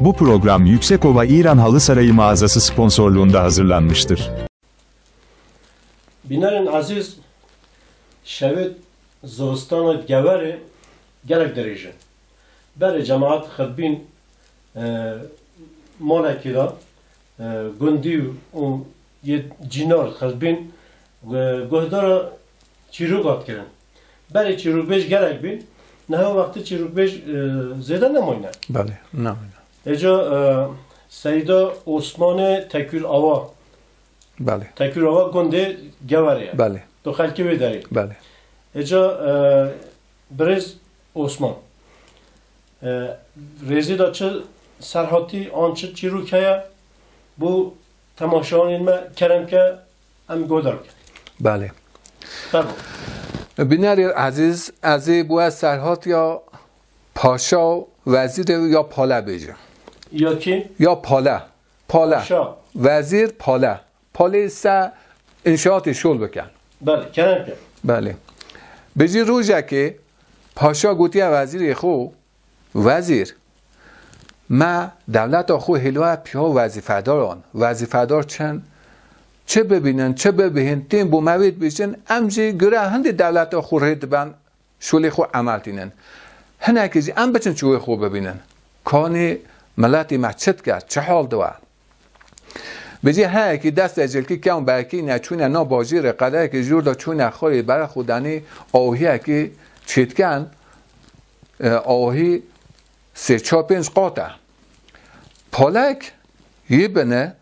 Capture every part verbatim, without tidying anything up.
Bu program Yüksekova İran Halı Sarayı mağazası sponsorluğunda hazırlanmıştır. Bînerên ezîz, şevê zivistana Geverê gelek dirêj e. Berê cemaet xidbîn, e, malekî de, e, gundî û yê cînar xidbîn, e, guhdara çîroka dikirin. Berê çîrokbêj gelek bîn, niha wextê çîrokbêj, e, zêde nemayne. Belê, nemayne. Êca, e, Seyda Osmanê Tekûl Awa. Belê. Tekûl Awa gundê Geverê ye. Belê. Tu xelkê wê derê. Belê. Êca, e, birêz Osman. E, rêzê de çi serhatî an çi çîrok heye, bo temaşevanên me kerem ke, em guhdar bikin. Belê. Fermo. Bînerê ezîz, ez ê bo we serhatiya paşa û wezîrê ya pale bêjim. Ya kî? Ya pale. Pale. Paşa. Wezîr pale. Polîsa înşaatê şol bikin. Belê, kerem ke. Belê. Bijî rojekê paşa gotiye wezîrê xwe, wezîr, me dewleta xwe hêliye piya wezîfedaran. Wezîfedar çin, çi bibînin, çi bibihên, tên bo me wê dibêjin, em jî gure hindê dewleta xwe rê diben, şolê xwe emel tînin. Hinekî jî em biçin çûyê xwe bibînin. Kanî miletê me çi dike, çi hal de ye? Bijî heyekî destê cilkî kewn berkî ne çûne na bajêrê, qedekî jûr de çûne xwirê bere xwe danî awihiyekî çêtken, e, awihî sê çar pênc qat e. Palek yê bine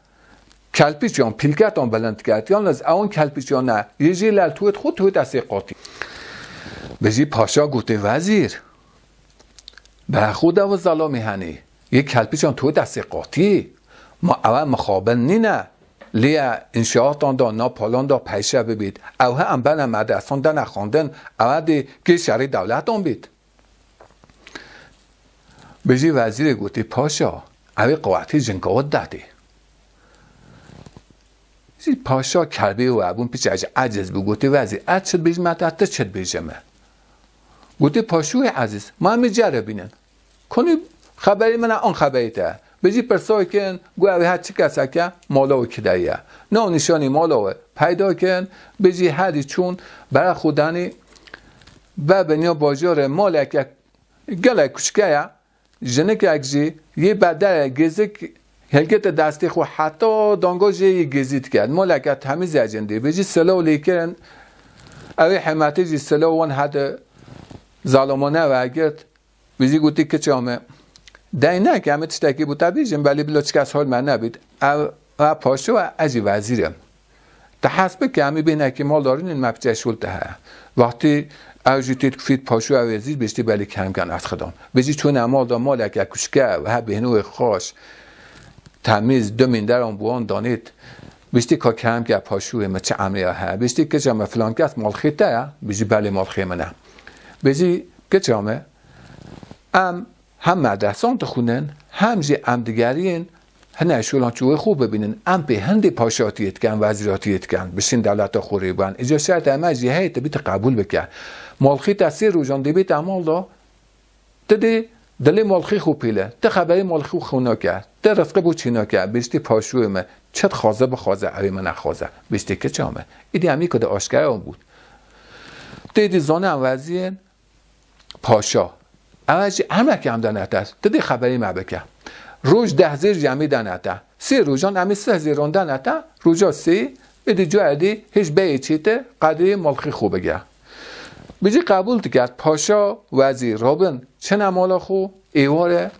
kelpîçan, pîlketan bilind diket. Yalnız ewan kelpîçan ne. Yê jê lel tuwêt xwe tuwête sê qatî. Bijî paşa gote, wezîr, be xwe de ve zelamî henî. Yê kelpîçan tuwête sê qatî. Ma ewe mixabin nîne. Lê înşaatan da, na palan da peyşe bibît. Ew he em bene medresan dene xwendin. Ewe dê kê şerê dewletan bît. Bijî wezîrê gotî, paşa, ew ê qewetî jinka we datê. Jî paşa kerbê we bûn, piçek jî eciz bû, gotî, wezîr, ez çi dibêjime te, tu çi dibêje me? Gotî, paşûyê ezîz, ma em ê ceribînin. Konî xeberê min e, an xeberê te. Bijî pirsa wê kirin, got, ew ê her çi kesek e, mala wê kide ye. Nav nîşanî mala wê peyda kirin, bijî herî çûn, bere xwe danî, be biniya bajarê maleke gelek kuşke ye, jinikek jî yê bedere gêzik hilgite destê xwe heta danga jê yê gêzî dike. Maleke temîz e cindî. Bijî silav lê kirin, ew ê hêmetê jî silav wan hedi zalimane vegirt. Bijî gotî, kiça me, dey neke, em ê tiştekî bo te bêjin, belê bila çi kes hol me nebît. Ew, ew paşo e, ez jî wezîr im. Te hez bike, em ê bênekî mal darînin, me piçe şol te heye. Wextî ew jî têt kufît paşû ew ê zîr bêjtî belê kerem ken ez xidam. Bijî çûne mal da maleke kuşke, he bêhno wê xweş, temîz, du mînderan bi wan danît. Bêjtî ka kerem ke paşûyê me çi emrê ya heye. Bêjtî kiça me filan kes malxê te ye, bijî belê malxê min e. Bijî kiça me, em hem medresan dixwînin, hem jî em digeriyên hine şolan çûyê xwe bibînin. Em pê hindê paşatiyê dikin, wezîratiyê dikin, bişên dewleta xwe rê bikin. Îca şertê me jî heye, tu bî tu qebûl bike. Malxî te sê rojan dê bê te mal da, tu dê dilê malxî xwe pêle, tu xeberê malxî xwe nake, tu rizqê bo çê nake, bêjtî paşûyê me, çi dixwaze bixwaze, ew ê me nexwaze. Bêjtî kiça me. Îdî em ê ku di aşkere wan bût. Tê dî zane em wezîrên, paşa. Ewe jî emrekê em dane te. Tu dê xeberî me bike. Roj deh zêr jî em ê dane te. Sê rojan em ê sih zêran dane te. Roja sê, êdî cayê dî hêj beyê çê te qedrê malxê xwe bige. Bijî qebûl dikert. Paşa, wezîr, rabin, çine mala xwe, êware.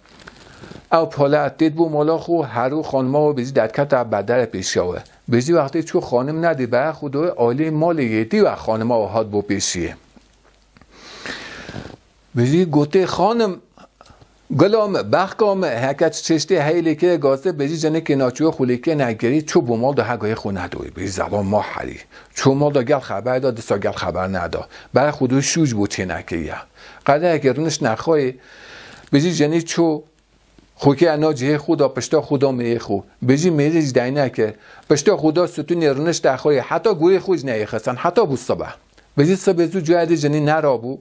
Ew pale têt bo mala xwe, herû xanima we bijî derkete bedere pêşiya we. Bijî wextê çû xanim nedî bere xwe doyê alî malê yêtî we xanima we hat bo pêşiyê. Bijî gotê, xanim, gula me, bexka me, heke çi çeştê heyê lêkê gazê, bijî jinikê naçûyê xwe lêkê negirî, çû bo mal da hegayê xwe nedoyê. Bijî zelam ma herî. Çû mal da gel xeber da, disa gel xeber neda. Bere xwe dû şûj bo çê nekiriye. Qedeyekê rûnişt nexweyê, bijî jinî çû, xwe keye na cihê xwe da, pişta xwe da mêrê xwe. Bijî mêrê jî dey neke. Pişta xwe da stûnê, rûnişt nexweyê. Heta gorê xwe jî neyê xistin. Heta bû sibe. Bijî sibê zû cayê dî jinî nerabû.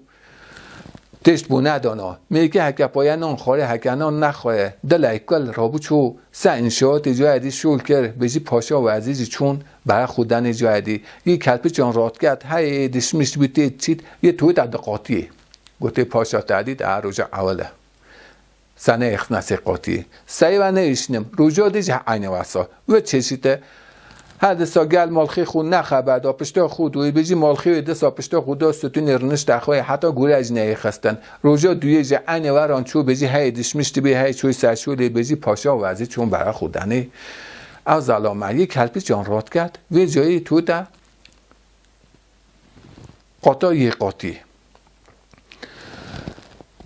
Tişt bû nedana. Mêrkê heke paye nan xwarê, heke nan nexwaye. Dilê kul rabû çû se înşaatê cayê dî şûl kir. Bêjî paşa wezî jî çûn bere xwe danê cayê dî. Yê kelpiçan rat ket, heyê dişmiş bû tê çît, yê tuwêta diqatiyê. Gotê paşa te dît, a roja ewil e. Seneyê xistine sê qatî. Seyê we neyişinim. Roja dî jî eynî wesa. Wê çeşîte. Her disa gel malxê xwe ne xeber da, pişta xwe dûyî, bijî malxê wê disa pişta xwe da, stûnê rinişta xwe, heta gure jî neyê xistin. Roja duyê jî eynî weran çû, bijî hey dişmiş dibî, hey çûyî ser şûlê, bijî paşa wezî çûn bere xwe danê. Ew zelame yê kelpiçan rat ket, vê cayê tuwêta qata yê qatî.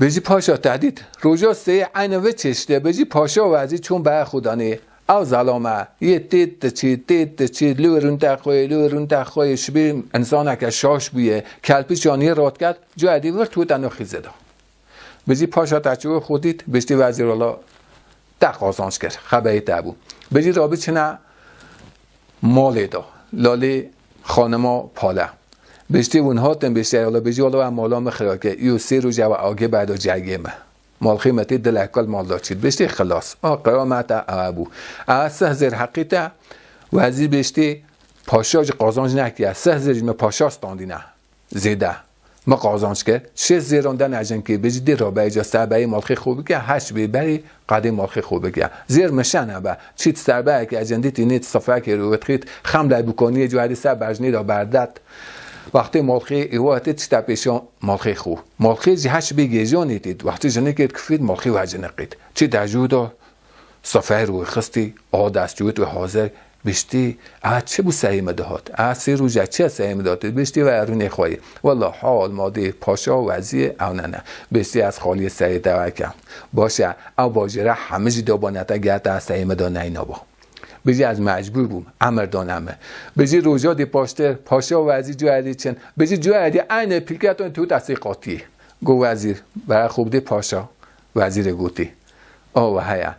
Bijî paşa te dît. Roja sêyê eynî vê çeşîte, bijî paşa wezî çûn bere xwe danê. Ew zelame yê têt diçît, têt diçît, li wê rûnte xwe, li wê rûnte xwe, şibî însaneke şaş bûye. Kelpiçan yê rat ket, cayê dî vir tuwêta nû xîzê da. Bijî paşa te çû xwe dît, bêjtî wezîr wela te qazanç kir, xeberê te bû. Bijî rabî çine malê da, lalê xanima pale. Bêjtî hûn hatin, bêjtî wela, bijî wela we mala min xira kir, îro sê roj e we agê berda cegê min. Malxê min tê dilê kul mal da çît. Bêjtî xilas. A qiyameta ew bû. Ew sih zêr heqî te, wezîr bêjtî paşa jî qazanç nekiriye. Sih zêr ji min paşa standîne. Zêde. Min qazanç kir. Şêst zêran dene jinkê, bijî dê rabe îca ser berê malxê xwe bike, heşt bê berê qedê malxê xwe bike. Zêr min şene be. Çît ser bereke ecendî tînê sifrekê rû dixît, xem lay bûkaniyê cû herî ser berjinê de berdet. Wextê malxê êwa tê çite pêşa malxê xwe. Malxê jî heşt bê gêjanê tît. Wextê jinekê dikifît malxê we ciniqît. Çît ecû da Sofrayê rû xistî, a destcût wê hazir, biştî, a çi bû serê min dihat? A sê roj e çi serê min dihat? Biştî ve rûnê xwe yê. Wela hal madê paşa wezî ew nene. Biştî ez xaliyê serê te vekem. Baş e, ew bajêre hemî jî dabanete gerte serê min da neynaba. Bijî ez mecbûr bûm, emir dane min. Bijî roja dî paştir, paşa wezî cuerî çin. Bijî cuerî eynî pîlketon tût esê qatiyê. Go wezîr, bere xwe bidê paşa. Wezîrê gotî. A we heye.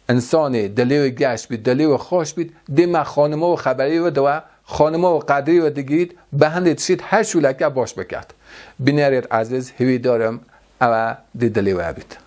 Însanê dilê wê geş bît, dilê wê xweş bît, dê me xanima wê xeberê wê diwe, xanima wê qedrê wê digirît, bi hindê dişît her şûleke baş biket. Bînerêt ezîz, hêvîdar im ew e dê dilê we bît.